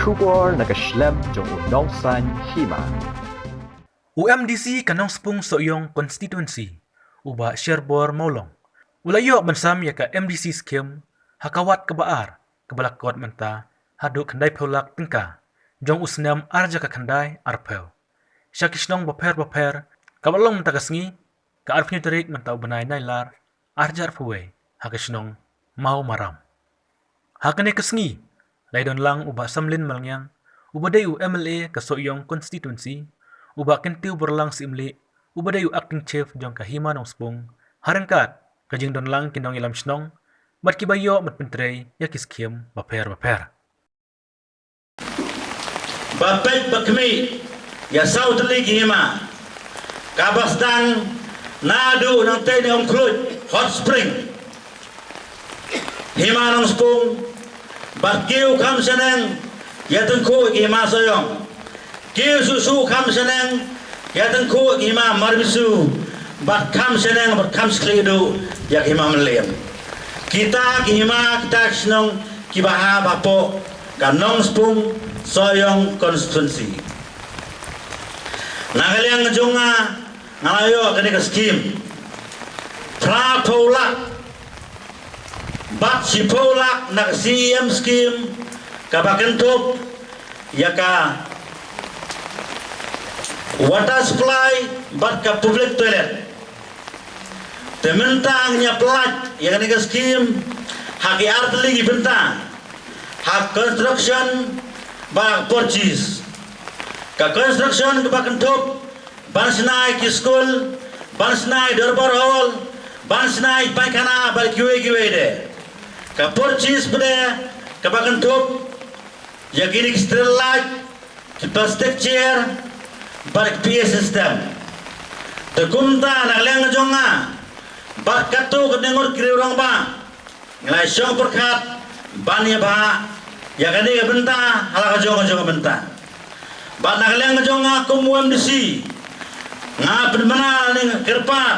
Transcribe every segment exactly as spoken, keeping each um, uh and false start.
Khubor na ka shlem jong u nongsan hima. U M D C ka Nongspung Sohiong Constituency, u Bah Sherbor Mawlong, u la ïoh ban sam ïa ka M D C scheme ha ka wat kaba ar, kaba la kot mynta haduh khyndai phew lak tyngka jong u snem ar hajar khyndai arphew, sha ki shnong bapher bapher, kaba long mynta ka sngi, ka arphew tarik mynta u bnai Nailar ar hajar arphew wei, ha ka shnong Mawmaram. Ha kane ka sngi la ïadon lang u Bah Samlin Malngiang, uba dei u M L A ka Sohiong Constituency, u Bah Kyntiew Borlang Syiemlieh, uba dei u Acting Chief jong ka Hima Nongspung, ha ryngkat ka jingdon lang ki nongïalam shnong bad kiba ïoh ban pyntrei ïa ki scheme bapher bapher. Ba peit ba khmih ïa saw tylli ki hima, kaba sdang naduh nangtei na Umkhluit Hot Spring, Hima Nongspung, bad kiew kham shaneng ïa tyngkhuh ki hima Sohiong, kiew shuh shuh kham shaneng ïa tyngkhuh ki hima Marbisu, bad kham shaneng bad kham shakri duh ïa ki hima Mylliem. Kita ki hima, kita ki shnong kiba hap hapoh ka Nongspung Sohiong Constituency. Na ka liang jong nga, nga la ïoh kane ka scheme phra phew lak bad shiphew lak na ka C E M scheme, kaba kynthup ïa ka water supply bad ka public toilet. Te mynta ngin ïa pyllait ïa kane ka scheme ha ki ar tylli ki bynta, ha construction bad purchase. Ka construction kaba kynthup ban shna ïa ki skul, ban shna ïa ki dorbar hall, ban shna ïa ki paikhana bad kiwei kiwei de. Ka purchase pat de kaba kynthup ïa kine ki street light, ki plastic chair bad ki P A system. Te kumta na ka liang jong nga bad katto katne ngut ki riew rangbah, nga la shong pyrkhat ban ïa bha ïa kane ka bynta ha la ka jong ka jong ka bynta. Bad na ka liang jong nga kum u M D C, nga pynbna ne nga kyrpad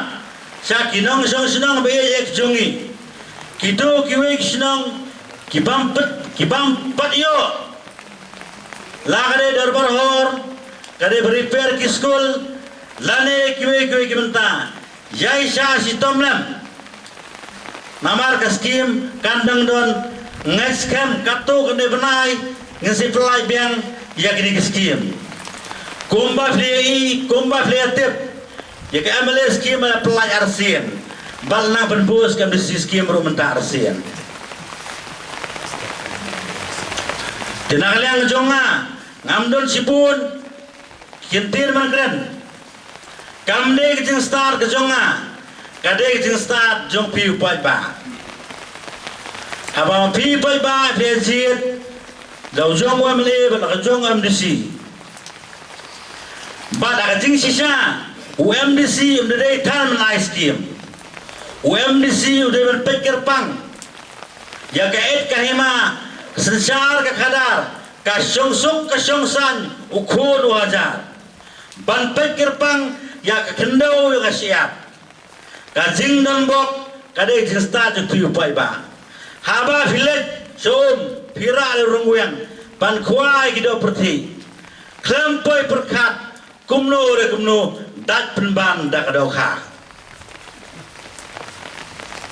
sha ki nongshong shnong ba ïeit jong ngi, kito kiwei ki shnong ki bym pat, ki bym pat ïoh la ka dei dorbar hall, ka dei ba repair ki skul, lane kiwei kiwei ki bynta, ïai shah shitom lem. Namar ka scheme kan dang don, ngeit skhem katto katne bnai ngin sa pyllait biang ïa kine ki scheme. Kumba phi i, kumba phi tip, ïa ka M L A scheme la pyllait arsien, bad la nang pynbor ka M D C scheme ruh mynta arsien. Te na ka liang jong nga, ngam don shibun ki ktien ban kren. Kam dei ka jingstad ka jong nga, ka dei ka jingstad jong phi u paidbah. Haba phi u paidbah phi jied da u jong u M L A bad da ka jong u M D C, bad da ka jingshisha, u M D C um dei than ban ai scheme. U M D C u dei ban peit kyrpang ïa ka et ka hima, ka synshar ka khadar, ka shongsuk ka shongsaiñ, u khun u hajar. Ban peit kyrpang ïa ka khyndew ïa ka shyiap. Ka jingdonbok ka dei jingstad jong phi u paidbah. Haba phi leit sha um, phi rah ïa u ryngwiang ban khwai ki doh pyrthei, khlem poi pyrkhat kumno re kumno, dait pynban da ka dohkha.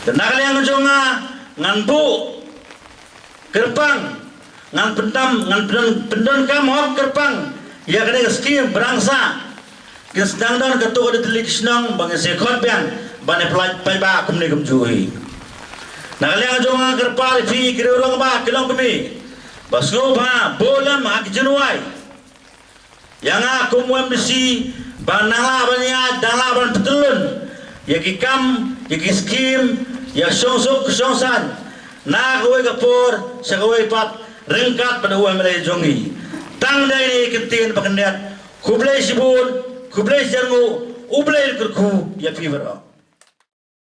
Te na ka liang jong nga, ngan buh kyrpang, ngan pyndam, ngan pyndon, pyndonkam hok kyrpang ïa kane ka scheme, ba dang sah kin sdang don katto katne tylli ki shnong ba ngin sa khot biang ban ïa pyllait paidbah kumne kumjuh hi. Na ka liang jong nga kyrpad ïa phi ki riew rangbah ki longkmie, ba sngewbha buh lem ha ki jingrwai ïa nga kum u M D C, ba nang lah ban ïaid, nang lah ban pyntylun ïa ki kam, ïa ki scheme, ïa shongsuk shongsaiñ, na kawei ka por sha kawei pat, ryngkat bad u M L A jong ngi. Tang dei ne ki ktien ba khyndiat. Khublei shibun, khublei shihajar nguh, U Blei un kyrkhu ïa phi baroh.